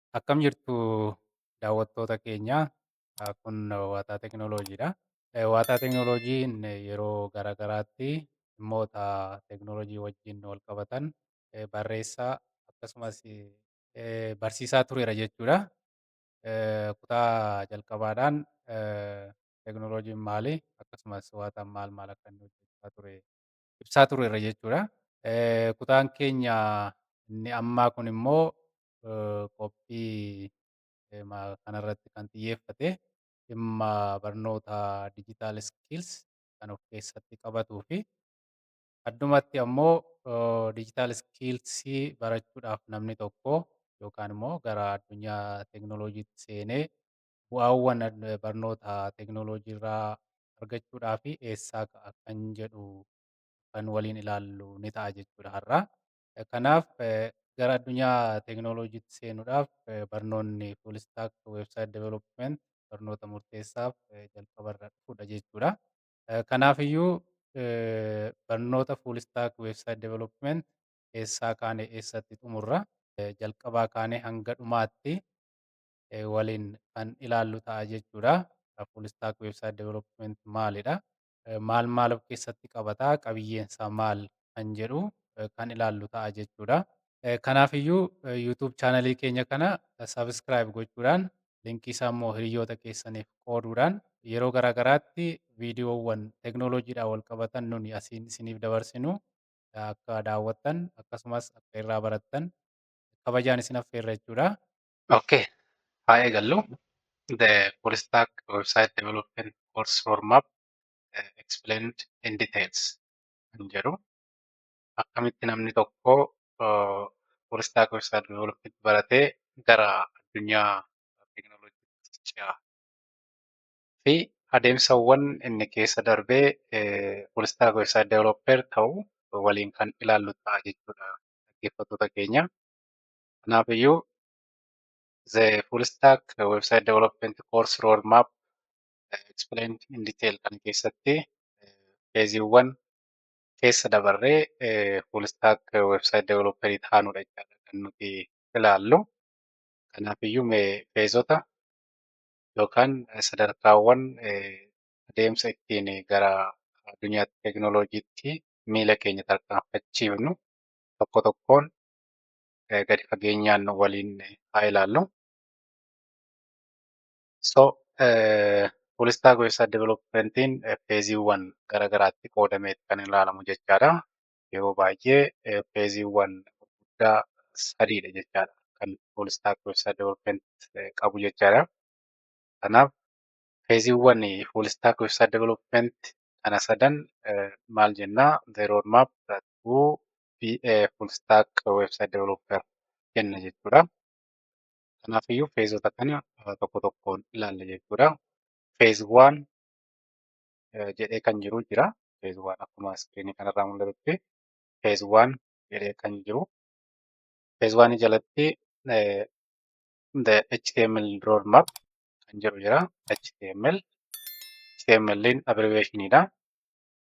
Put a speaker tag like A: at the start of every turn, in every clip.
A: Akkam jirtu, daawwattoota keenya? Kun Waataa Teekinooloojiidha. Waataa Teekinooloojiin yeroo garaa garaatti dhimmoota teekinooloojii wajjin wal qabatan barreessaa akkasumas barsiisaa tureera jechuudha. Kutaa jalqabaadhaan teekinooloojiin maali? Akkasumas waataan maal maal akka inni hojjechaa ture ibsaa tureera jechuudha. Kutaan keenya inni ammaa kun immoo qophii kanarratti kan xiyyeeffate, dhimma barnoota digital skills kan of keessatti qabatuu fi addumatti ammoo digital skills barachuudhaaf namni tokko yookaan immoo gara addunyaa teekinooloojiitti seenee bu'aawwan barnoota teekinooloojii irraa argachuudhaaf eessaa ka'a kan jedhu kan waliin ilaallu ni ta'a jechuudha har'a. Kanaaf gara addunyaa teekinooloojiitti seenuudhaaf barnoonni full stack website development barnoota murteessaaf jalqabarra dhufudha jechuudha. Kanaafiyyuu barnoota full stack website development eessaa kaanee eessatti xumurra? Jalqabaa kaanee hanga dhumaatti waliin kan ilaallu ta'a jechuudha. Full stack website development maalidha? Maal maal of keessatti qabata? Qabiyyeen isaa maal kan jedhu kan ilaallu ta'a jechuudha. Kanaafiyyuu YouTube channelii keenya kana subscribe gochuudhaan, linkii isaa immoo hiriyoota keessaniif qooduudhaan, yeroo garaa garaatti viidiyoowwan teekinooloojiidhaan wal qabatan nuni asiin isiniif dabarsinu akka daawwattan akkasumas akka irraa barattan kabajaan isin affeerra jechuudha.
B: Okay, haa eegallu. The full stack website development course roadmap explained in details kan jedhu, akkamitti namni tokko full stack website development baratee gara addunyaa teekinooloojiitti ce'a fi adeemsawwan inni keessa darbee full stack website developer ta'u waliin kan ilaallu ta'a jechuudha, dhaggeeffattoota keenya. Kanaafiyyuu the full stack website development course roadmap explained in detail kan keessatti phaseiiwwan keessa dabarree full stack website developer taanudha jechaadha kan nuti ilaallu. Kanaafiyyuu mee phaseota yookaan sadarkaawwan adeemsa ittiin gara addunyaa teekinooloojiitti miila keenya tarkaanfachiifnu tokko tokkoon gadi fageenyaan waliin haa ilaallu. So full stack website developmentiin phaseiiwwan gara garaatti qoodamee kan ilaalamu jechaadha. Yeroo baay'ee phaseiiwwan gurguddaa sadiidha jechaadha kan full stack website development qabu jechaadha. Kanaaf phaseiiwwan full stack website development kana sadan maal jennaa? The roadmap to be a full stack website developer jenna jechuudha. Kanaafiyyuu phaseota kana tokko tokkoon ilaalla jechuudha. Phase one jedhee kan jiru jira. Phase one akkuma screenii kanarraa mul'atutti phase one jedhee kan jiru. Phase one jalatti the HTML roadmap kan jedhu jira. HTML, HTML'n abbreviationiidha.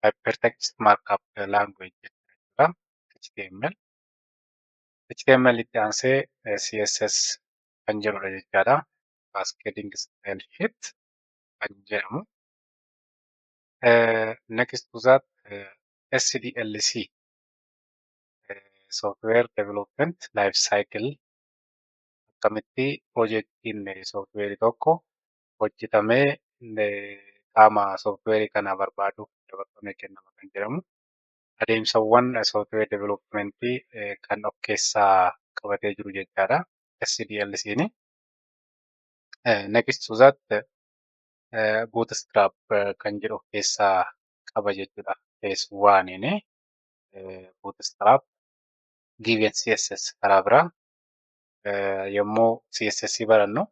B: Hypertext Markup Language jechuudha. HTML. HTML itti aansee CSS kan jedhudha jechaadha. Cascading Style Sheet kan jedhamu. Next to that, SDLC, Software Development Life Cycle, akkamitti piroojeektiin sooftiweerii tokko hojjetamee qaama sooftiweerii kana barbaaduuf dabarfamee kennama kan jedhamu, adeemsawwan software developmentii kan of keessaa qabatee jiru jechaadha. SDLC'n. Next to that, Bootstrap kan jedhu of keessaa qaba jechuudha. Phase oneiin Bootstrap given CSS. Karaa biraa yommuu CSS barannu,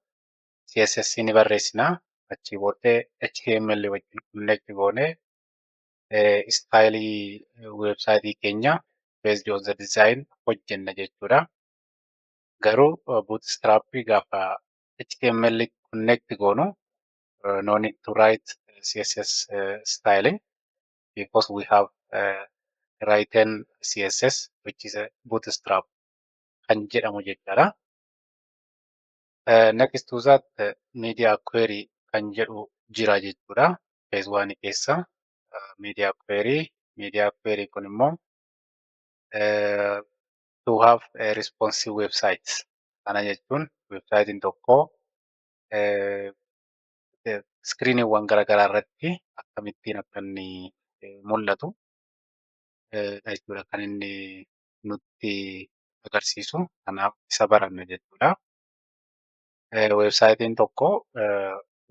B: CSS ni barreessinaa, achii booddee HTML wajjin connect goonee styleii websiteii keenya based on the design hojjenna jechuudha. Garuu Bootstrap gaafa HTML connect goonu, no need to write CSS styling because we have written CSS, which is a Bootstrap kan jedhamu jechaadha. Next to that, media query kan jedhu jira jechuudha. Phase 1 keessa media query, media query kun immoo to have a responsive website. Kana jechuun websaayitiin tokko screeniiwwan garaagaraa irratti akkamittiin akka inni mul'atu jechuudha kan inni nutti agarsiisu. Kanaaf isa baranna jechuudha. Websaayitiin tokko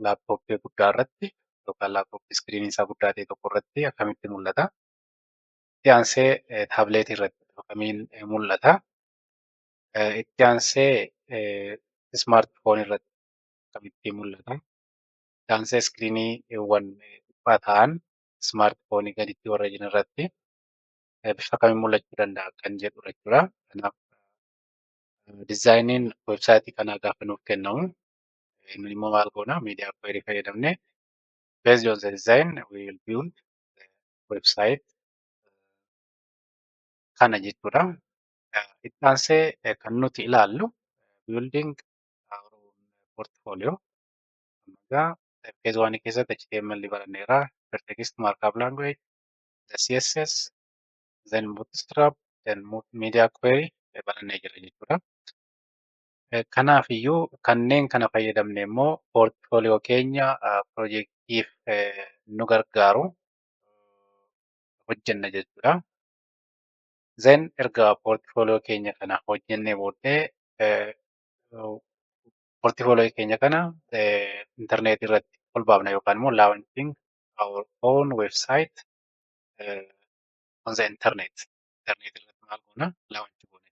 B: laaptooppii guddaa irratti yookaan laaptooppii screeniin isaa guddaa ta'e tokko irratti akkamitti mul'ata? Itti aansee taabileetii irratti akkamiin mul'ata? Itti aansee smartphone irratti akkamittiin mul'ata? Itti aansee screeniiwwan dhiphaa ta'an smartphone gaditti warra jiran irratti bifa kamiin mul'achuu danda'a kan jedhudha jechuudha. Kanaaf designiin websaayitii kanaa gaafa nuuf kennamu, nuyi immoo maal goona? Media query fayyadamnee based on the design we will build the website kana jechuudha. Itti aansee kan nuti ilaallu building our own portfolio. Egaa phase 1 keessatti HTML baranneerra, hypertext markup language, the CSS, then Bootstrap, then media query barannee jira jechuudha. Kanaafiyyuu kanneen kana fayyadamne immoo portfolio keenya piroojeektiif nu gargaaru hojjenna jechuudha. Then erga portfolio keenya kana hojjennee booddee, portfolio keenya kana intarneetii irratti ol baafna yookaan immoo launching our own website on the internet. Interneetii irratti maal goona? Launch goona.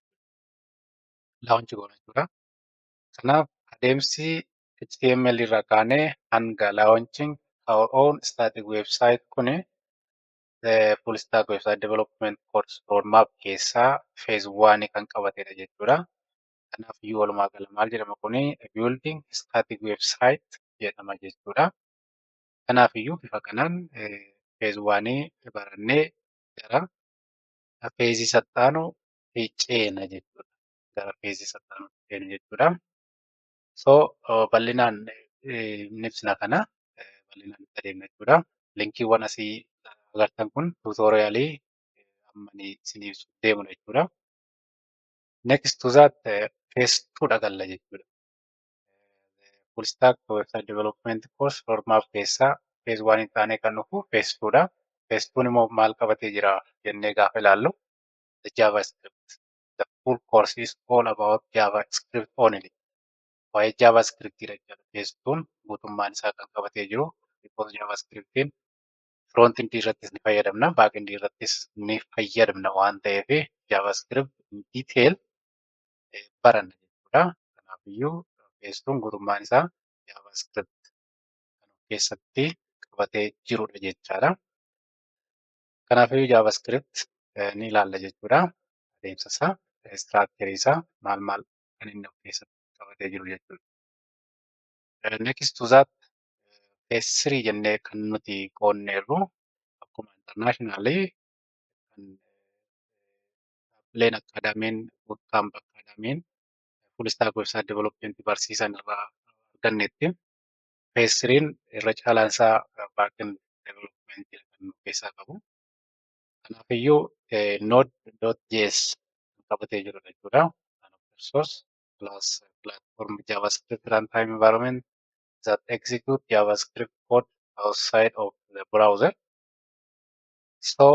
B: Launch goona jechuudha. Kanaaf adeemsi HTML irraa kaanee hanga launching our own static website kuni full stack website development course roadmap keessaa phase 1 kan qabatedha jechuudha. Kanaaf iyyuu walumaa gala maal jedhama kuni? Building static website jedhama jechuudha. Kanaaf iyyuu bifa kanaan phase 1 barannee gara phase itti ceena jechuudha. Gara phase itti ceena jechuudha. So bal'inaan ni ibsina, kana bal'inaan itti adeemna jechuudha. Linkiiwwan asii agartan kun tutorialii amma ani isinii ibsuuf deemudha jechuudha. Next to that, phase 2 dha galla jechuudha. Full stack website development course roadmap keessaa phase 1 taanee kan dhufu phase 2 dha. Phase 2 immoo maal qabatee jira jennee gaafa ilaallu, the JavaScript. The full course is all about JavaScript only. Waa'ee JavaScript dha jechuudha. Phase 2 guutummaan isaa kan qabatee jiru, because JavaScriptiin front end irrattis ni fayyadamna, back end irrattis ni fayyadamna waan ta'eef JavaScript in detail baranna jechuudha. Kanaafiyyuu phase 2 guutummaan isaa JavaScript kan of keessatti qabatee jirudha jechaadha. Kanaafiyyuu JavaScript ni ilaalla jechuudha. Adeemsa isaa, structure isaa, maal maal kan inni of keessatti qabatee jiru jechuudha. Next to that, phase 3 jennee kan nuti qoodneerru, akkuma internationally kan dhaabbileen academyn, bootcamp academyn full stack website development barsiisan irraa argannetti, phase 3 irra caalaan isaa backend development kan of keessaa qabu. Kanaafiyyuu Node.js kan qabatee jirudha jechuudha. An open source plus platform JavaScript runtime environment that execute JavaScript code outside of the browser. So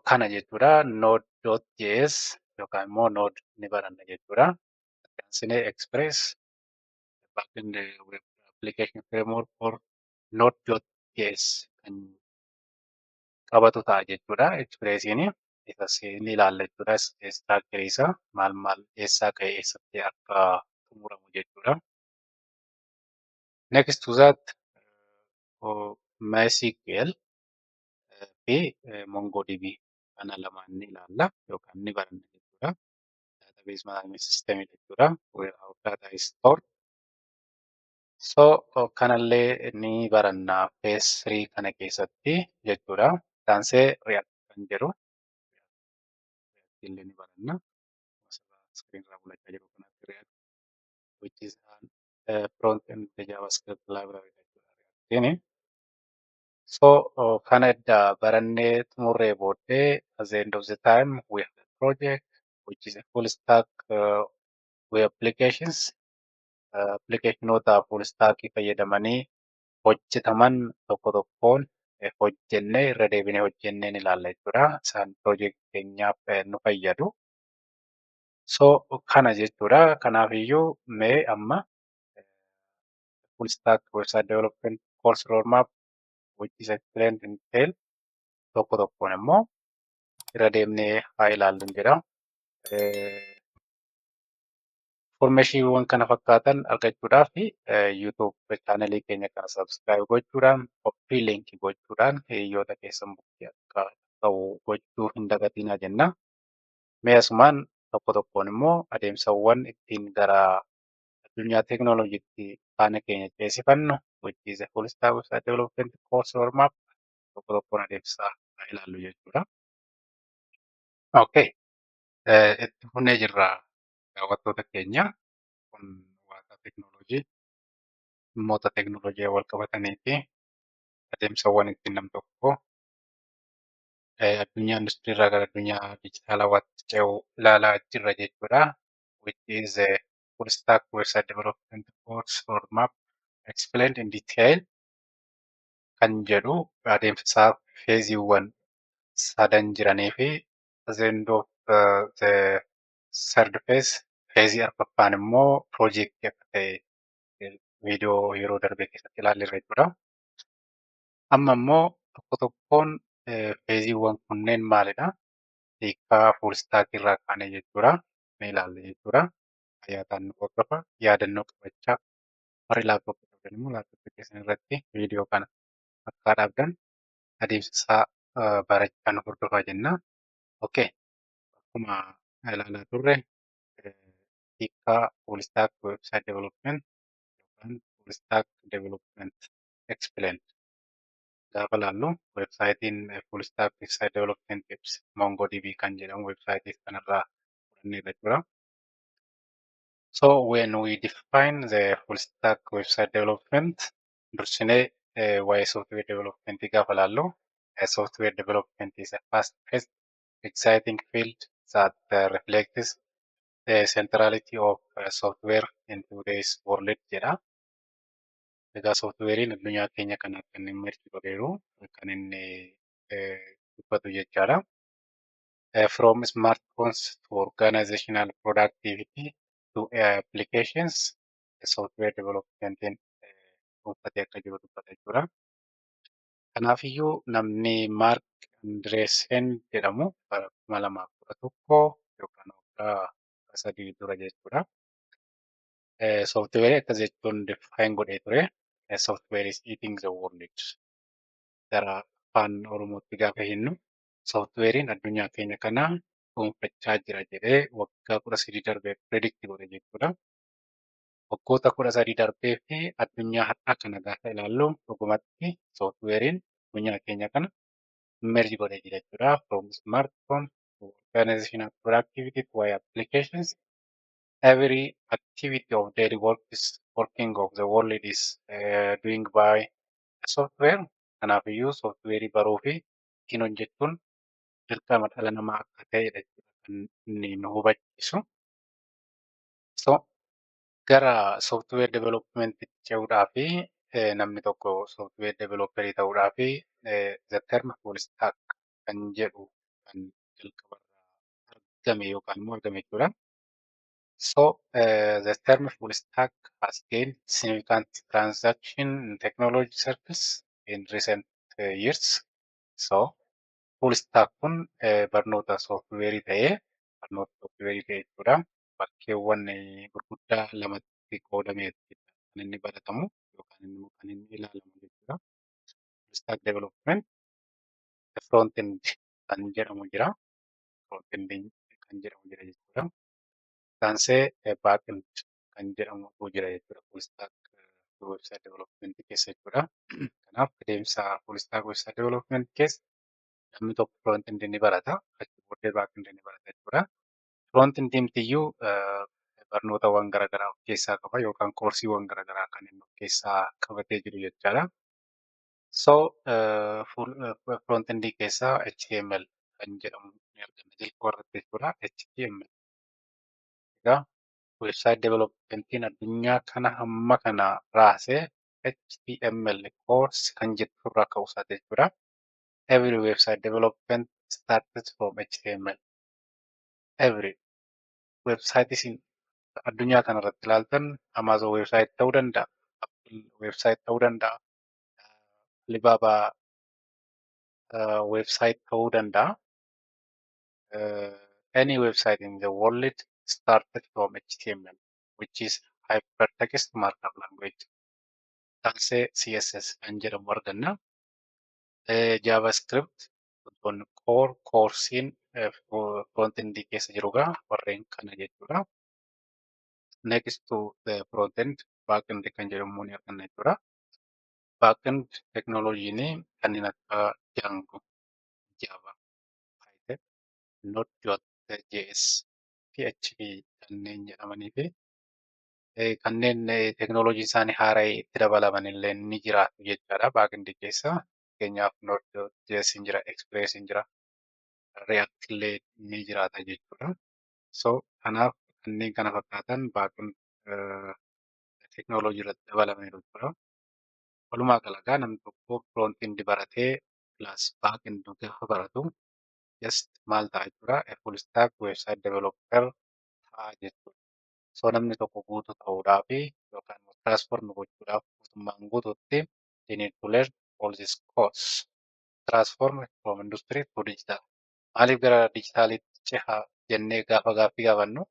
B: kana jechuudha, Node.js yookaan immoo Node ni baranna jechuudha. Itti Express, backend web application framework for Node.js kan qabatu ta'a jechuudha. Expressiin isas ni ilaalla jechuudha. Structure isaa maal maal, eessaa ka'ee eessatti akka xumuramu jechuudha. Next to that, MySQL fi MongoDB kana lamaan ni ilaalla yookaan ni baranna jechuudha. Database management system jechuudha. Where our data is stored. So kanallee ni baranna phase 3 kana keessatti jechuudha. Itti React kan jedhu illee ni baranna. Screen irraa mul'achaa jiru kanatti React, which is an Front end JavaScript library jechuudha. So kana edda barannee xumurree booddee, at the end of the time we have a project which is a full stack web applications. Applicationoota full stack fayyadamanii hojjetaman tokko tokkoon hojjennee, irra deebinee hojjennee ni ilaalla jechuudha. Isaan project keenyaaf nu fayyadu. So kana jechuudha. Kanaafiyyuu mee amma full stack website development course roadmap which is explained in detail tokko tokkoon immoo irra deemnee haa ilaallu jedha. Informationiiwwan kana fakkaatan argachuudhaaf YouTube channelii keenya kana subscribe gochuudhaan, copy linkii gochuudhaan hiriyoota keessan bukkee akka ta'u gochuu hin dagatinaa jenna. Mee asumaan tokko tokkoon immoo adeemsawwan ittiin gara addunyaa teekinooloojiitti faana keenya ceesifannu, which is a full stack website development course roadmap, tokko tokkoon adeemsa haa ilaallu jechuudha. Okay. Itti fufnee jirra, daawwattoota keenya. Kun waaqa teekinooloojii, dhimmoota teekinooloojii wal qabatanii fi adeemsawwan ittiin nam tokko addunyaa industirii irraa gara addunyaa dijitaalawaatti ce'u ilaalaa jirra jechuudha. Which is a full stack website development course roadmap explained in detail kan jedhu, adeemsa isaa phaseiiwwan sadan jiranii fi at the end of the third phase, phaseii arfaffaan immoo piroojeektii akka ta'e viidiyoo yeroo darbe keessatti ilaalleerra jechuudha. Amma immoo tokko tokkoon phaseiiwwan kunneen maalidha? Hiikkaa full stack irraa kaanee jechuudha. Ni ilaalla jechuudha. Hayyaataan nu hordofa, yaadannoo qabachaa, warri laptopii qabdan immoo laptopii keessan irratti viidiyoo kana akka dhaabdan adeemsa isaa barachaa nu hordofaa jenna. Okay. Akkuma ilaalaa turre, hiikkaa full stack website development yookaan full stack development explained gaafa ilaallu, websiteiin full stack website development tips MongoDB kan jedhamu websiteii kanarraa fudhanneerra jechuudha. So when we define the full stack website development, dursinee waa'ee software development gaafa ilaallu, software development is a fast-paced, exciting field that reflects the centrality of software in today's world jedha. Egaa softwareiin addunyaa keenya kana kan inni merge godheeru kan inni dubbatu jechaadha. From smartphones to organizational productivity to AI applications, software developmentiin dhuunfatee akka jiru dubbata jechuudha. Kanaafiyyuu namni Marc Andreessen jedhamu bara 2011 yookaan waggaa 3 dura jechuudha. Softwareii akkas jechuun define godhee ture. "Software is eating the world." Gara afaan Oromootti gaafa hinnu, softwareiin addunyaa keenya kanaa dhuunfachaa jira jedhee waggaa 13 darbee predict godhe jechuudha. Waggoota 13 darbee fi addunyaa har'aa kana gaafa ilaallu, dhugumatti softwareiin addunyaa keenya kana merge godhee jira jechuudha. From smartphone to organizational productivity to AI applications, every activity of daily work is working of the world is doing by software. Kanaafiyyuu softwareii baruu fi ittiin hojjechuun dirqama dhala namaa akka ta'edha jechuudha kan inni nu hubachiisu. So gara software development ce'uudhaafi, namni tokko software developerii ta'uudhaafi, the term full stack kan jedhu kan jalqabarraa argame yookaan immoo argame jechuudha. So the term full stack has gained significant traction in technology circles in recent years. So full stack kun barnoota softwareii ta'ee, barnoota softwareii ta'e jechuudha. Bakkeewwan gurguddaa lamatti qoodamee kan inni baratamu yookaan immoo kan inni ilaalamu jechuudha. Full stack development front end kan jedhamu jira. Front end kan jedhamu jira jechuudha. Kaansee back end kan jedhamutu jira jechuudha. Full stack website development keessa jechuudha. Kanaaf adeemsa full stack website development keessa namni tokko front end ni barata. Achi booddee back end ni barata jechuudha. Front end iyyuu Barnootawwan garaagaraa of keessaa qaba yookaan koorsiiwwan garaagaraa kan inni of keessaa qabatee jiru jechaadha. So front-end keessaa HTML kan jedhamu ni arganna jalqaba irratti jechuudha. HTML egaa website developmentiin addunyaa kana hamma kana raasee HTML course kan jettu irraa ka'uu isaati jechuudha. Every website development started from HTML. Every website isin addunyaa kanarratti ilaaltan Amazon website ta'uu danda'a, Apple website ta'uu danda'a, Alibaba website ta'uu danda'a. Any website in the world started from HTML, which is Hypertext Markup Language. Taansee CSS kan jedhamu arganna. JavaScript wantoonni core koorsiin front-end keessa jiru egaa warreen kana jechuudha. Next to the front-end, back-end kan jedhamu ni arganna jechuudha. Back-end teknooloojiin kanneen akka Django, Java, Python, Node.js, PHP kanneen jedhamanii fi kanneen teknooloojiin isaanii haara'ee itti dabalaman illee ni jiraatu jechaadha back-end keessa. Fakkeenyaaf Node.js ni jira, Express ni jira, React illee ni jiraata jechuudha. So kanaaf kanneen kana fakkaatan back-end teknooloojii irratti dabalamaniiru jechuudha. Walumaa gala egaa namni tokko front-end baratee plus back-end gaafa baratu just maal ta'a jechuudha, full stack website developer ta'a jechuudha. So namni tokko guutuu ta'uudhaaf yookaan transform gochuudhaaf guutummaan guutuutti they need to learn all this course. Transform from industry to digital. Maaliif gara dijitaaliitti cehaa jennee gaafa gaaffii gaafannu,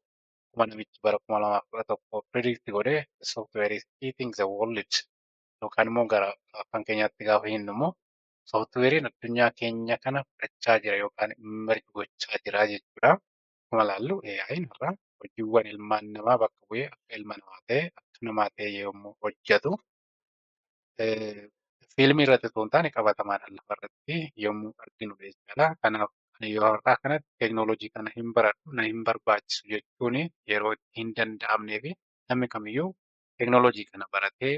B: akkuma namichi bara 2011 predict godhee, software is eating the world, yookaan immoo gara afaan keenyaatti gaafa hiiknu immoo software'n addunyaa keenya kana fudhachaa jira yookaan merge gochaa jira jechuudha. Akkuma ilaallu AI'n har'a hojiiwwan ilmaan namaa bakka bu'ee akka ilma namaa ta'ee akka namaa ta'ee yommuu hojjetu, fiilmii irratti otoo hin taane qabatamaadhaan lafarratti yommuu arginudha jechuudha. Kanaaf ani yeroo har'aa kanatti teekinooloojii kana hin baradhu, na hin barbaachisu jechuun yeroo itti hin danda'amnee fi namni kamiyyuu teekinooloojii kana baratee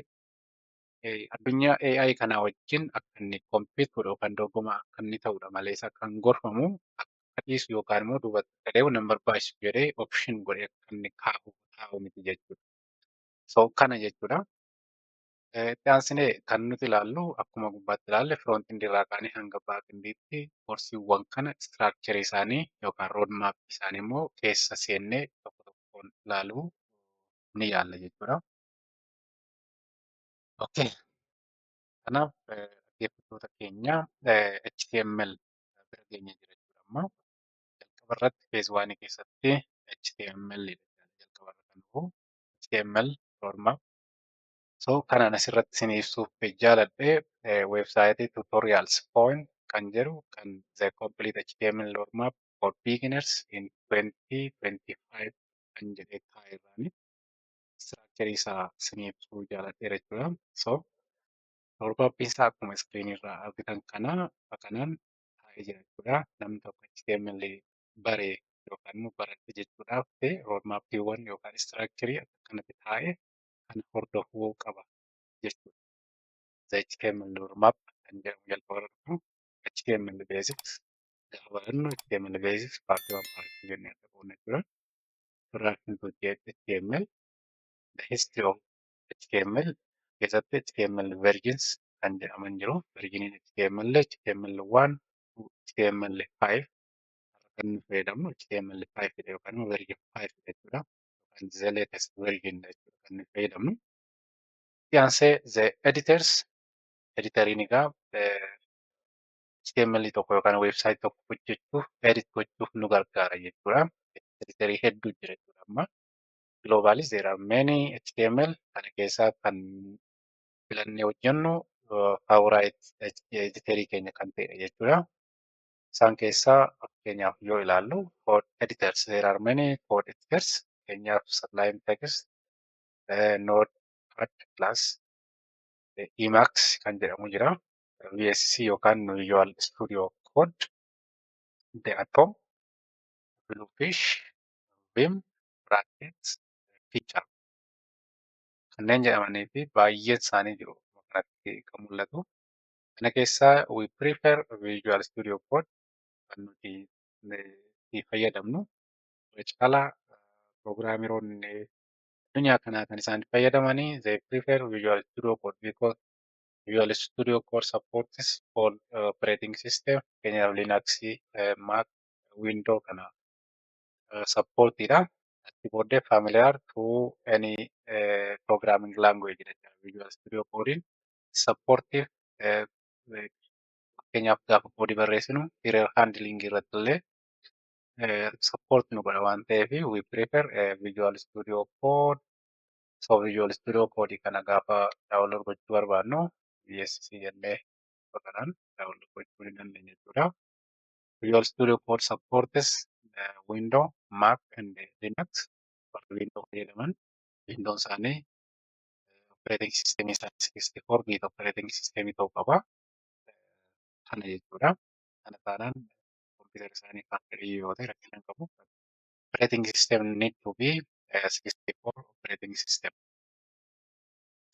B: addunyaa AI kanaa wajjin akka inni compete godhu yookaan dorgomaa akka inni ta'udha malee isa kan gorfamu akka dhiisu yookaan immoo duubatti akka deemu nan barbaachisu jedhee option godhee akka inni kaa'u miti jechuudha. So kana jechuudha. Itti aansinee kan nuti ilaallu, akkuma gubbaatti ilaalle, front end irraa kaanee hanga back endiitti koorsiiwwan kana structure isaanii yookaan road map isaanii immoo keessa seennee tokko tokkoon ilaaluu ni yaalla jechuudha. Okay. Kanaaf dhaggeeffattoota keenya, HTML bira geenyee jira jechuudha amma. Jalqaba irratti phase 1 keessatti HTML dha jalqaba irra kan dhufu. HTML roadmap. So kanaan asirratti isin ibsuuf jaaladhe website tutorials point kan jedhu kan the complete HTML roadmap for beginners in 2025 kan jedhee kaa'e irraani. Structure isaa isin ibsuu jaaladheera jechuudha. So roadmappiin isaa akkuma screen irraa argitan kana bifa kanaan taa'ee jira jechuudha. Namni tokko HTML baree yookaan immoo baradhe jechuudhaaf roadmappiiwwan yookaan structure akka kanatti taa'e kan hordofuu qaba jechuudha. The HTML roadmap kan jedhamu jalqaba irra dhufu HTML basics gaafa barannu HTML basics part 1, part 2 jennee adda qoodna jechuudha. Introduction to HTML, the history of HTML keessatti HTML versions kan jedhaman jiru. Versioniin HTML HTML 1, HTML 5, kan nu fayyadamnu HTML 5 dha yookaan immoo version 5 jechuudha. Yookaan the latest version jechuudha kan nu fayyadamnu. Itti aansee the editors, editoriin egaa HTML tokko yookaan website tokko hojjechuuf, edit gochuuf nu gargaara jechuudha. Editorii hedduu jira jechuudha amma. Globally there are many HTML kana keessaa kan filannee hojjennu favorite editorii keenya kan ta'edha jechuudha. Isaan keessaa fakkeenyaaf yoo ilaallu, code editors, there are many code editors, fakkeenyaaf Sublime Text, Notepad plus, Emacs kan jedhamu jira. VSC yookaan Visual Studio Code, The Atom, Bluefish, Vim, Brackets, Feature kanneen jedhamanii fi baay'een isaanii jiru kanatti kan mul'atu. Kana keessaa we prefer Visual Studio Code kan nuti itti fayyadamnu. Irra caalaa programmeroonni addunyaa kanaa kan isaan fayyadamanii, they prefer Visual Studio Code because Visual Studio Code supports all operating system, fakkeenyaaf Linux, Mac, Windows kana supportiidha. Achi booddee familiar to any programming language jechuudha. Visual Studio Code supportive, fakkeenyaaf gaafa koodii barreessinu error handling irratti illee support nu godha waan ta'eef we prefer Visual Studio Code. So Visual Studio Code kana gaafa download gochuu barbaannu VSC jennee bifa kanaan download gochuu ni dandeenya jechuudha. Visual Studio Code supports Windows, Mac and Linux. Warri Windows fayyadaman Windows isaanii operating system isaanii 64 bit operating system ta'uu qaba. Kana jechuudha. Kana taanaan kompiitara isaanii kan fedhii yoo ta'e rakkina hin qabu. Operating system need to be 64 operating system.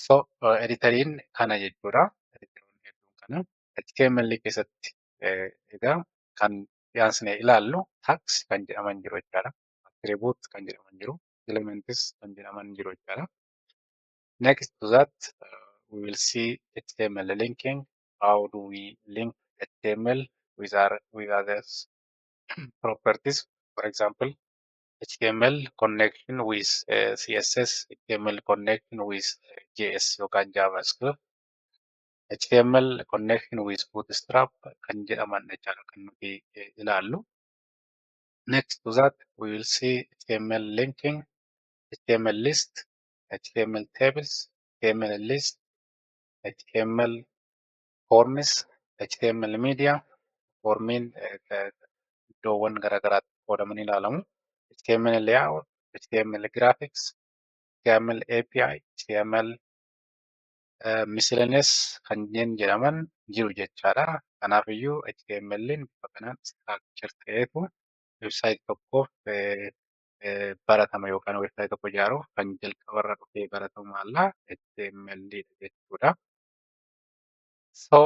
B: So editoriin kana jechuudha. Editoroonni hedduun kana. HTML keessatti egaa kan dhiyaansine ilaallu tags kan jedhaman jiru jechaadha. Attribute kan jedhaman jiru. Elements kan jedhaman jiru jechaadha. Next to that, we will see HTML linking. How do we link HTML with others properties? For example, HTML connection with CSS, HTML connection with JS yookaan JavaScript, HTML connection with Bootstrap kan jedhaman jechaadha kan nuti ilaallu. Next to that, we will see HTML linking, HTML list, HTML tables, HTML list, HTML forms, HTML media, formiin iddoowwan garaagaraatti qoodamanii ilaalamu. HTML layout, HTML graphics, HTML API, HTML miscellaneous kanneen jedhaman jiru jechaadha. Kanaafiyyuu HTML'n bifa kanaan structure ta'eetu website tokkoof baratama yookaan website tokko ijaaruuf kan jalqabarra dhufee baratamu maallaa HTML dha jechuudha. So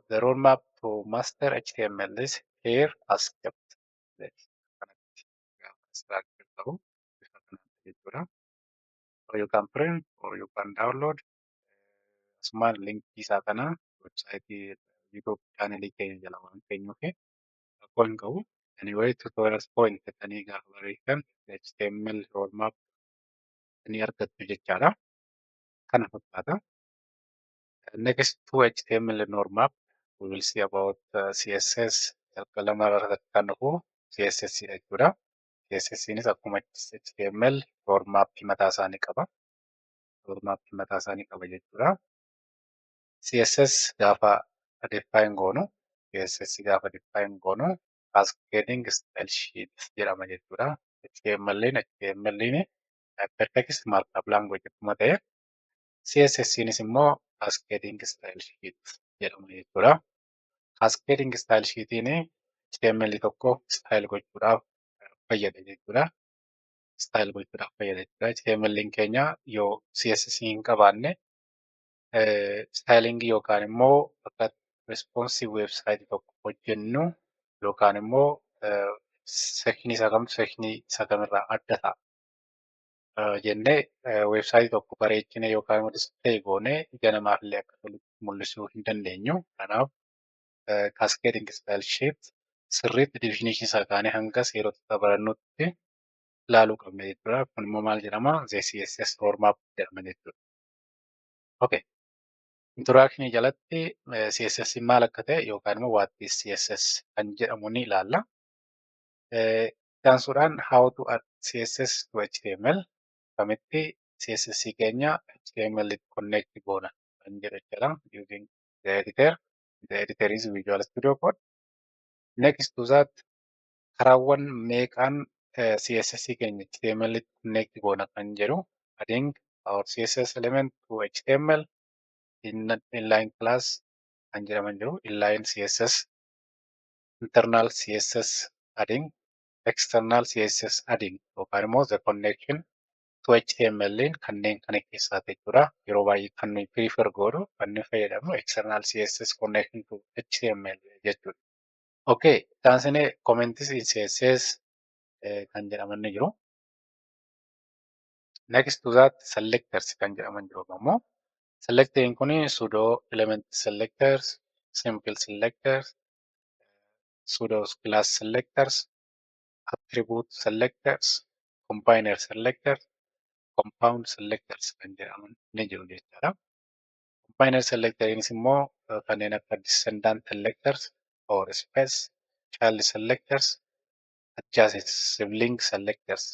B: the roadmap to master HTML is here as kept. Kanatti gaafa structure ta'u bifa kanaan jechuudha. Or you can print or you can download. Asumaan linkii isaa kana websiteii YouTube channelii keenya jala waan keenyuuf rakkoo hin qabu. Anyway, tutorials point jettanii gaafa barreessitan HTML roadmap ni argattu jechaadha. Kana fakkaata. Next to HTML roadmap, we will see about CSS. Jalqaba lama irratti kan dhufu CSS dha jechuudha. CSS akkuma HTML roadmap mataa isaanii qaba. Roadmap mataa isaanii qaba jechuudha. CSS gaafa define goonu, CSS gaafa define goonu cascading style sheet jedhama jechuudha. HTML HTML hypertext markup language akkuma ta'e CSS immoo cascading style sheet jedhama jechuudha. Cascading style sheetiin HTML tokko style gochuudhaaf fayyada jechuudha. Style gochuudhaaf fayyada jechuudha. HTML keenya yoo CSS hin qabaanne stylingii yookaan immoo akka responsive website tokko hojjennu yookaan immoo sectionii isa kamtu sectionii isa kamirraa adda ta'a jennee websiteii tokko bareechinee yookaan immoo display goonee ija namaaf illee akka tolutti mul'isuu hin dandeenyu. Kanaaf cascading style sheet sirriitti definition isaa kaanee hanga seerota barannutti ilaaluu qabna jechuudha. Kun immoo maal jedhama? The CSS roadmap jedhama jechuudha. Okay. Introduction jalatti CSS maal akka ta'e yookaan immoo what is CSS kan jedhamu ni ilaalla. Itti aansuudhaan how to add CSS to HTML, akkamitti CSS keenya HTML connect goona kan jedhu jechuudha. Using the editor. The editor is Visual Studio Code. Next to that, karaawwan meeqaan CSS keenya HTML connect goona kan jedhu, adding our CSS element to HTML, inline class kan jedhaman jiru, inline CSS, internal CSS adding, external CSS adding yookaan immoo the connection To HTML kanneen kana keessaati jechuudha. Yeroo baay'ee kan nuyi prefer goonu kan nuyi fayyadamnu external CSS connection to HTML jechuudha. Okay, itti aansinee comments in CSS kan jedhaman ni jiru. Next to that, selectors kan jedhaman jiru ammoo. Selectoriin kun pseudo element selectors, simple selectors, pseudo class selectors, attribute selectors, combiner selectors, compound selectors kan jedhaman ni jiru jechaadha. Combiner selectoriinis immoo kanneen akka descendant selectors or space, child selectors, adjacent sibling selectors,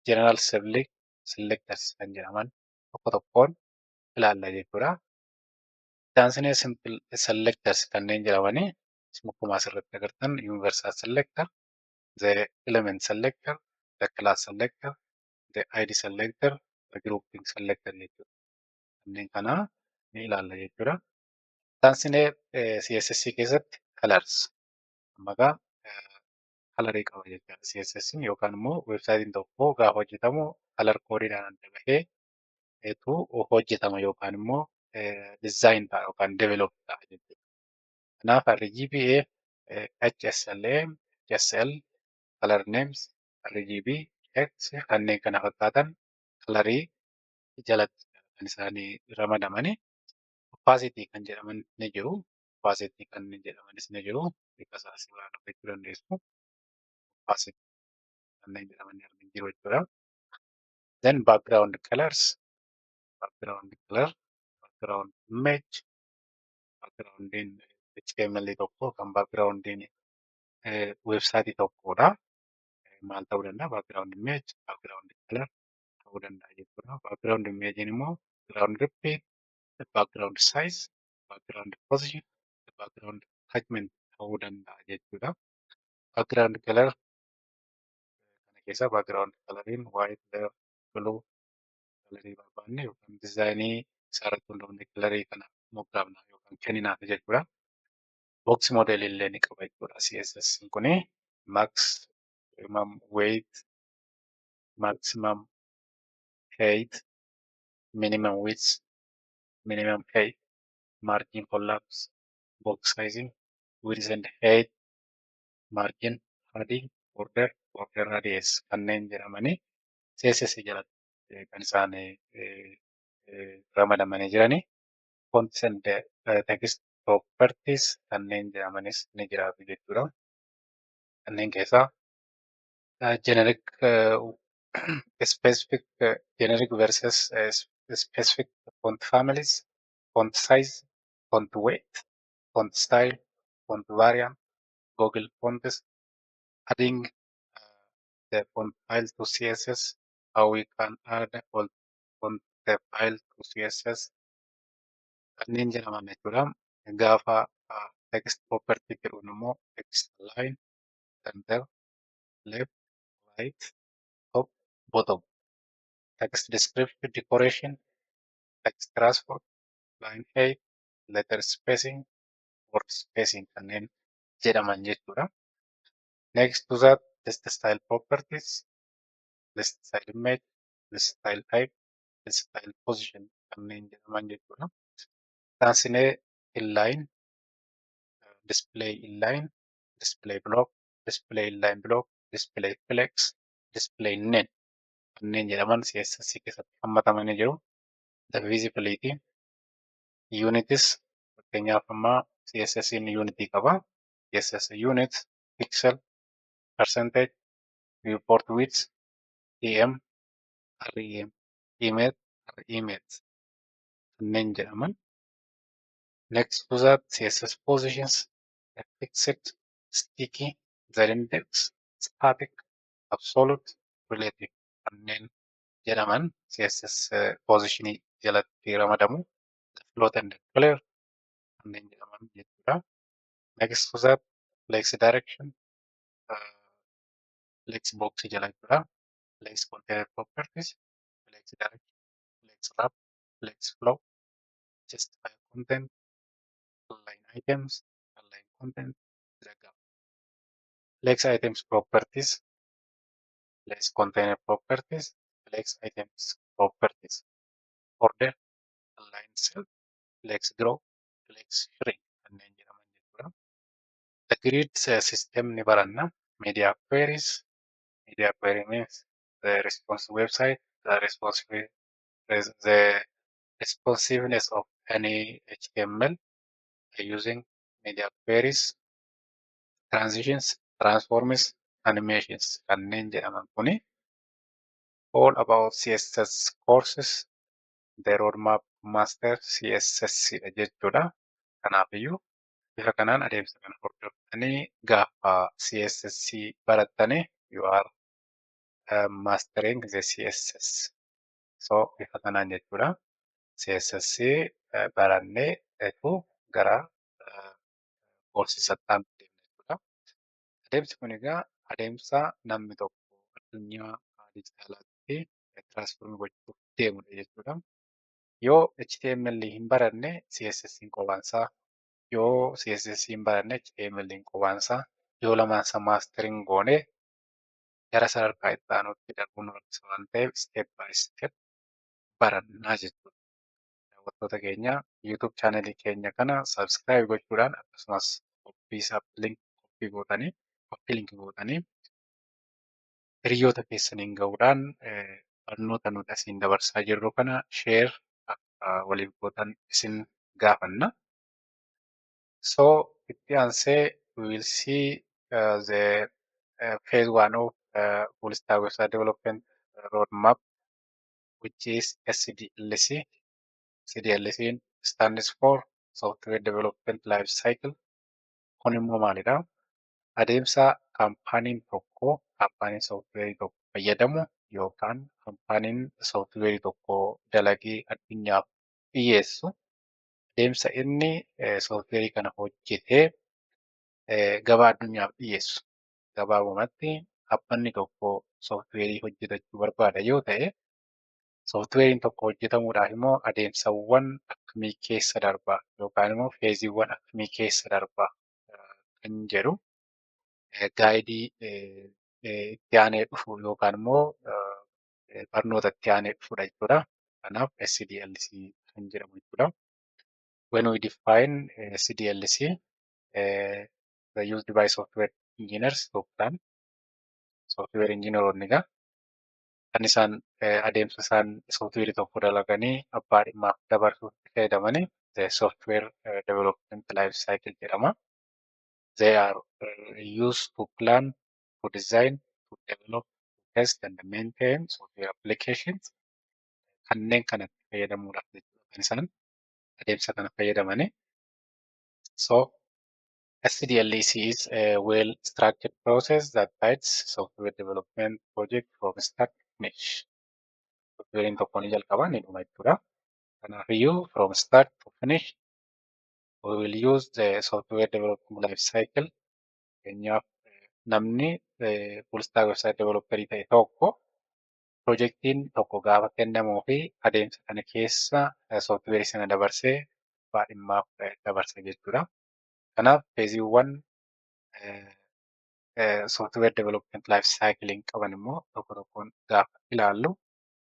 B: general sibling selectors kan jedhaman tokko tokkoon ilaalla jechuudha. Itti aansinee simple selectors kanneen jedhamanii akkuma asirratti agartan universal selector, the element selector, the class selector, the ID selector, the grouping selector jechuudha. Kanneen kana ni ilaalla jechuudha. Itti aansinee CSS keessatti colors maqaa colorii qaba jechuudha. CSS yookaan immoo weebsaayitiin tokko gaafa hojjetamu color codeiidhaan adda bahee eetu hojjetama yookaan immoo design ta'a yookaan develop ta'a jechuudha. Kanaaf RGBA, HSLA, HSL, color names, RGB, X kanneen kana fakkaatan colorii jalatti kan isaanii ramadamani. Opacity kan jedhaman ni jiru. Opacity kanneen jedhamanis ni jiru. Bifa isaa asirraa argachuu dandeessu. Opacity kanneen jedhaman ni jiru jechuudha. Then background colors, background color, background image, backgroundiin HTML tokko kan backgroundiin weebsaayitii tokkodha. Maal ta'uu danda'a? Background image, background color ta'uu danda'a jechuudha. Background image immoo background repeat, background size, background position, background attachment ta'uu danda'a jechuudha. Background color kana keessa background coloriin white, blue colorii barbaanne yookaan designii isaarratti hundoofnee colorii kana moggaafna yookaan kenninaaf jechuudha. Box model illee ni qaba jechuudha CSS kuni maximum weight, maximum height, minimum width, minimum height, margin collapse, box sizing, width and height, margin, padding, border, border radius kanneen jedhamanii CSS jalatti kan isaan ramadamanii jiranii. Fonts and text properties kanneen jedhamanis ni jiraatu jechuudha. Kanneen keessaa generic, specific, generic versus specific font families, font size, font weight, font style, font variant, Google Fonts, adding the font file to CSS, how we can add font file to CSS kanneen jedhaman jechuudha. Gaafa text property jedhuun immoo text align, center, left, right, top, bottom. Text description, decoration, text transform, line height, letter spacing, word spacing kanneen jedhaman jechuudha. Next to that, list style properties, list style image, list style type, list style position kanneen jedhaman jechuudha. Taansinee inline, display inline, display block, display inline block, display flex, display none kanneen jedhaman CSS keessatti hammatamanii jiru. The visibility units, fakkeenyaaf amma CSS unitii qaba. CSS unit, pixel, percentage, viewport width, em, rem, emmet, remmet kanneen jedhaman. Next to that, CSS positions, fixed, sticky, z-index, static, absolute, relative kanneen jedhaman CSS positionii jalatti ramadamu. Float and clear kanneen jedhaman jechuudha. Next to that, flex direction, flex box jala jechuudha. Flex container properties, flex direction, flex wrap, flex flow, justify content, align items, align content, gap. Flex items properties, flex container properties, flex Flex items properties, order, align self, flex grow, flex shrink kanneen jedhaman jechuudha. The grid system ni baranna. Media queries. Media query means the response website, the responsiveness of any HTML using media queries, transitions, transforms, animations kanneen jedhaman kuni all about CSS courses, the roadmap master CSS dha jechuudha. Kanaafiyyuu bifa kanaan adeemsa kana hordoftanii gaafa CSS barattanii you are mastering the CSS. So bifa kanaan jechuudha. CSS barannee eetu gara koorsii isaatti deemna jechuudha. Adeemsi kun egaa adeemsa namni tokko addunyaa dijitaalaatti transform gochuuf deemudha jechuudha. Yoo HTML hin baranne CSS qobaansaa, yoo CSS hin baranne HTML qobaansaa, yoo lamaansaa master hin goone gara sadarkaa itti aanutti darbuun nu rakkisa waan ta'eef step by step barannaa jechuudha. Daawwattoota keenya, YouTube channelii keenya kana subscribe gochuudhaan akkasumas qophii isaa link copy gootanii copy link gootanii hiriyoota keessaniin gahuudhaan barnoota nuti asiin dabarsaa jirru kana share akka waliif gootan isin gaafanna. So itti aansee we will see the phase one of full stack website development roadmap, which is SDLC. SDLC stands for Software Development Life Cycle. Kun immoo maalidha? Adeemsa kaampaaniin tokko, kaampaaniin sooftiweerii tokko fayyadamu yookaan kaampaaniin sooftiweerii tokko dalagee addunyaaf dhiyeessu, adeemsa inni sooftiweerii kana hojjetee gabaa addunyaaf dhiyeessu. Gabaabumatti dhaabbanni tokko sooftiweerii hojjetachuu barbaada yoo ta'e, sooftiweeriin tokko hojjetamuudhaaf immoo adeemsawwan akkamii keessa darba yookaan immoo phaseiiwwan akkamii keessa darba kan jedhu guideii itti aanee dhufu yookaan immoo barnoota itti aanee dhufudha jechuudha. Kanaaf SDLC kan jedhamu jechuudha. When we define SDLC, the used by software engineers to plan, software engineeroonni egaa kan isaan adeemsa isaan sooftiweerii tokko dalaganii abbaa dhimmaaf dabarsuuf itti fayyadamanii the software development life cycle jedhama. They are used to plan, to design, to develop, to test and maintain software applications. Kanneen kanatti fayyadamuudhaaf jechuudha kan isaan adeemsa kana fayyadamanii. So SDLC is a well-structured process that guides software development project from start to finish. Softwarein tokko ni jalqaba, ni dhuma jechuudha. Kanaafiyyuu from start to finish we will use the software development life cycle. Fakkeenyaaf namni full stack website developer ta'e tokko piroojeektiin tokko gaafa kennamuu fi adeemsa kana keessa sooftiweerii sana dabarsee abbaa dhimmaaf dabarsa jechuudha. Kanaaf phaseiiwwan software development life cycle qaban immoo tokko tokkoon gaafa ilaallu,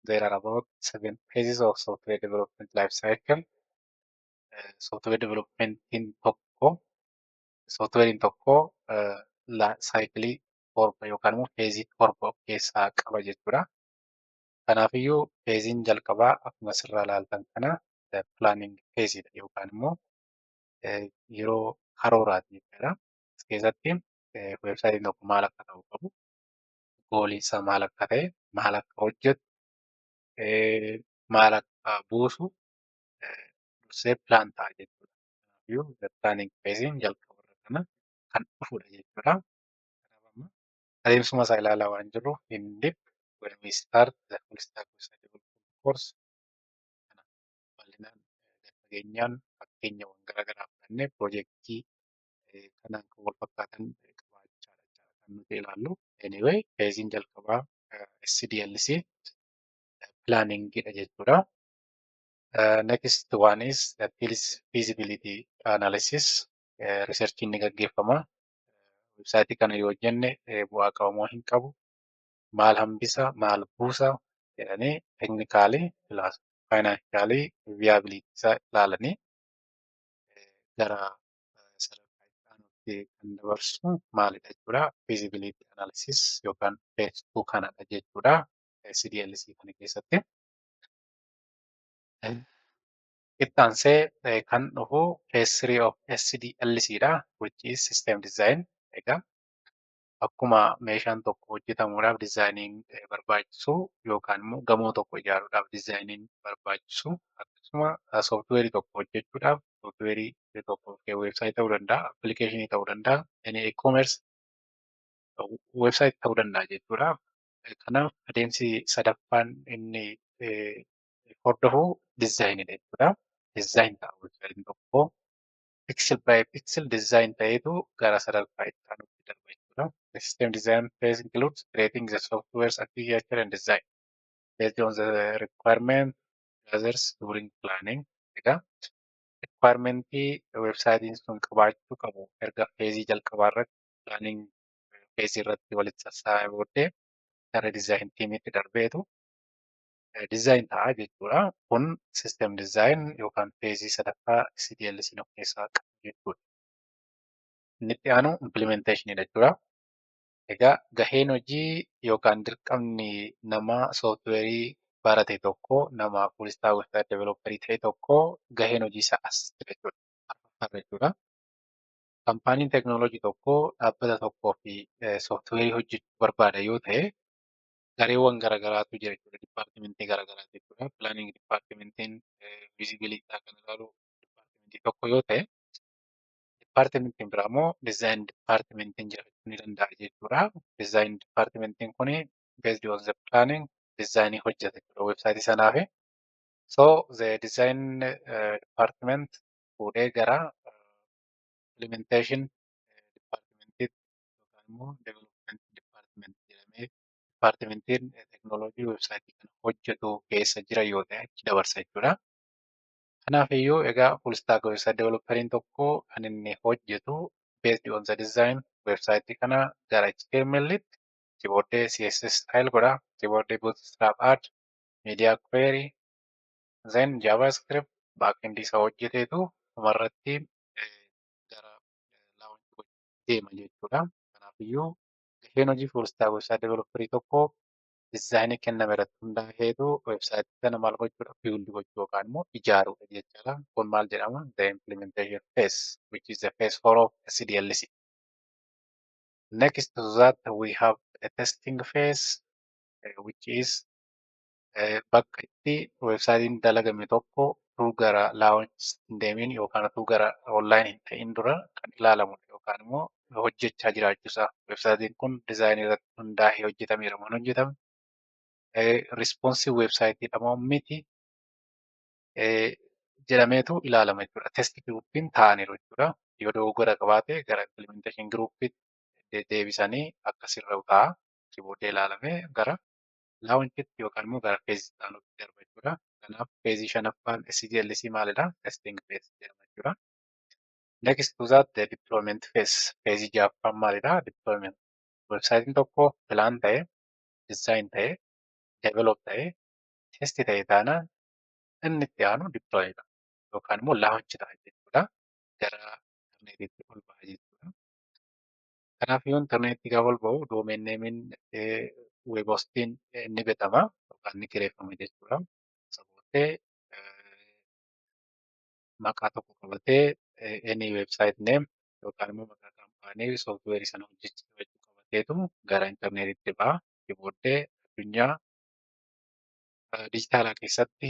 B: there are about seven phases of software development life cycle. Software developmentiin tokko, softwarein tokko cycleii 7 yookaan immoo phaseii 7 of keessaa qaba jechuudha. Kanaafiyyuu phaseiin jalqabaa akkuma asirraa ilaaltan kana planning phaseiidha yookaan immoo yeroo karooraati jechuudha. As keessatti weebsaayitiin tokko maal akka ta'u qabu, goaliin isaa maal akka ta'e, maal akka hojjetu, maal akka buusu dursee plan ta'a jechuudha. Kanaafiyyuu planning phaseiin jalqaba kana kan dhufudha jechuudha. Adeemsuma isaa ilaalaa waan jirruuf in deep when we start the full stack website development course kana bal'inaan gad fageenyaan fakkeenyawwan garaa garaa fudhannee piroojeektii kanaan kan wal fakkaatan qabaachaa kan nuti ilaallu. Anyway, phaseiin jalqabaa SDLC planningidha jechuudha. Next one is the feasibility analysis. Researchiin ni gaggeeffama. Websaayitii kana yoo hojjenne bu'aa qaba moo hin qabu? Maal hambisa? Maal buusa? Jedhanii technical plus financial viability isaa ilaalanii gara sadarkaa itti aanutti kan dabarsu maalidha jechuudha. Feasibility analysis yookaan phase 2 kanadha jechuudha. SDLC kana keessatti. Itti aansee kan dhufu phase 3 of SDLC dha, which is system design. Egaa akkuma meeshaan tokko hojjetamuudhaaf designiin barbaachisu yookaan immoo gamoo tokko ijaaruudhaaf designiin barbaachisu, akkasuma softwareii tokko hojjechuudhaaf softwareii tokko websiteii ta'uu danda'a, applicationii ta'uu danda'a, e-commerce websiteii ta'uu danda'a jechuudha. Kanaaf adeemsi sadaffaan inni hordofu designiidha jechuudha. Design ta'a websiteiin tokko pixel by pixel design ta'eetu gara sadarkaa itti aanutti darba jechuudha. The system design phase includes creating the software's architecture and design based on the requirement gathers during planning. Egaa requirementii websiteiin sun qabaachuu qabu erga phaseii jalqabaa irratti planning phaseii irratti walitti sassaabame booddee gara design teamitti darbeetu design ta'a jechuudha. Kun system design yookaan phaseii sadaffaa SDLC of keessaa qabu jechuudha. Inni itti aanu implementation jechuudha. Egaa gaheen hojii yookaan dirqamni nama softwareii barate tokko, nama full stack website developerii ta'e tokko, gaheen hojii isaa as jechuudha. Jechuudha. Companyn teekinooloojii tokko dhaabbata tokkoo fi softwareii hojjechuu barbaada yoo ta'e, gareewwan garaagaraatu jira jechuudha. Departmentii garaagaraatu jechuudha. Planning departmentiin feasibility kan ilaalu departmentii tokko yoo ta'e, departmentiin biraa immoo design departmentiin jiraachuu ni danda'a jechuudha. Design departmentiin kuni based on the planning designii hojjeta jechuudha websiteii sanaafi. So the design department fuudhee gara implementation departmentiitti yookaan immoo development department jedhamee departmentiin teekinooloojii websiteii kana hojjetu keessa jira yoo ta'e achi dabarsa jechuudha. Kanaafiyyuu egaa full stack website developeriin tokko kan inni hojjetu based on the design websiteii kana gara HTML'tti, achi booddee CSS style godha, achi booddee bootstrap add, media query, then JavaScript backend isaa hojjeteetu dhumarratti gara launch deema jechuudha. Kanaafiyyuu gaheen hojii full stack website developerii tokkoo designii kenname irratti hundaa'eetu websiteii sana maal gochuudha, build gochuu yookaan immoo ijaaruudha jechuudha. Kun maal jedhama? The implementation phase, which is the phase 4 of SDLC. Next to that we have a testing phase, which is bakka itti websiteiin dalagame tokko utuu gara launch hin deemin yookaan utuu gara online hin ta'in dura kan ilaalamudha yookaan immoo hojjechaa jiraachuusaa, websiteiin kun designii irratti hundaa'ee hojjetameera moo hin hojjetamne, responsive websiteiidha moo miti jedhameetu ilaalama jechuudha. Test groupiin taa'aniiru jechuudha. Yoo dogoggora qabaate gara implementation groupiitti deebisanii akka sirra'u ta'a. Achi booddee ilaalamee gara launchitti yookaan immoo gara phaseii itti aanutti darba jechuudha. Kanaaf phaseii shanaffaan SDLC maalidha? Testing phase jedhama jechuudha. Next to that, the deployment phase. Phaseii ja'affaan maalidha? Deployment. Websiteiin tokko plan ta'ee, design ta'ee, develop ta'ee, test ta'e taanaan inni itti aanu deploy dha yookaan immoo launch ta'a jechuudha. Gara intarneetiitti ol ba'a jechuudha. Kanaaf yoo intarneetii gaafa ol ba'u domain nameiin, web hostiin ni bitama yookaan ni kireeffama jechuudha. Isa booddee maqaa tokko qabatee, any website name yookaan immoo maqaa company softwareii sana hojjechiifachuu qabateetu gara intarneetiitti ba'a. Achi booddee addunyaa dijitaalaa keessatti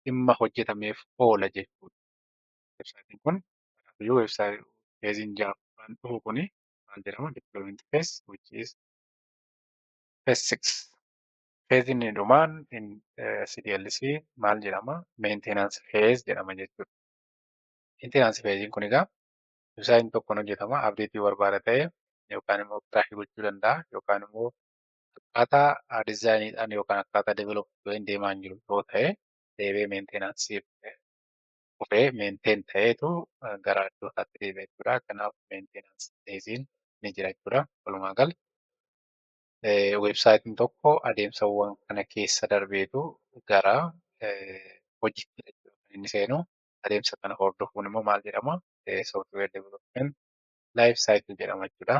B: dhimma hojjetameef oola jechuudha. Websiteiin kun kanaafiyyuu website phaseiin ja'affaan dhufu kuni maal jedhama? Deployment phase, which is phase 6. Phaseiin inni dhumaan SDLC maal jedhama? Maintenance phase jedhama jechuudha. Maintenance phaseiin kun egaa websiteiin tokko ni hojjetama, updateii barbaada ta'e yookaan immoo crash gochuu danda'a yookaan immoo akkaataa designiidhaan yookaan akkaataa develop deemaa hin jiru yoo ta'e deebi'ee maintenanceiif dhufee maintain ta'eetu gara iddoo isaatti deebi'a jechuudha. Kanaaf maintenance phaseiin ni jira jechuudha. Walumaa gala Weebsaayitiin tokko adeemsawwan kana keessa darbeetu gara hojiitti kan inni seenu. Adeemsa kana hordofuun immoo maal jedhama? Software development life cycle jedhama jechuudha.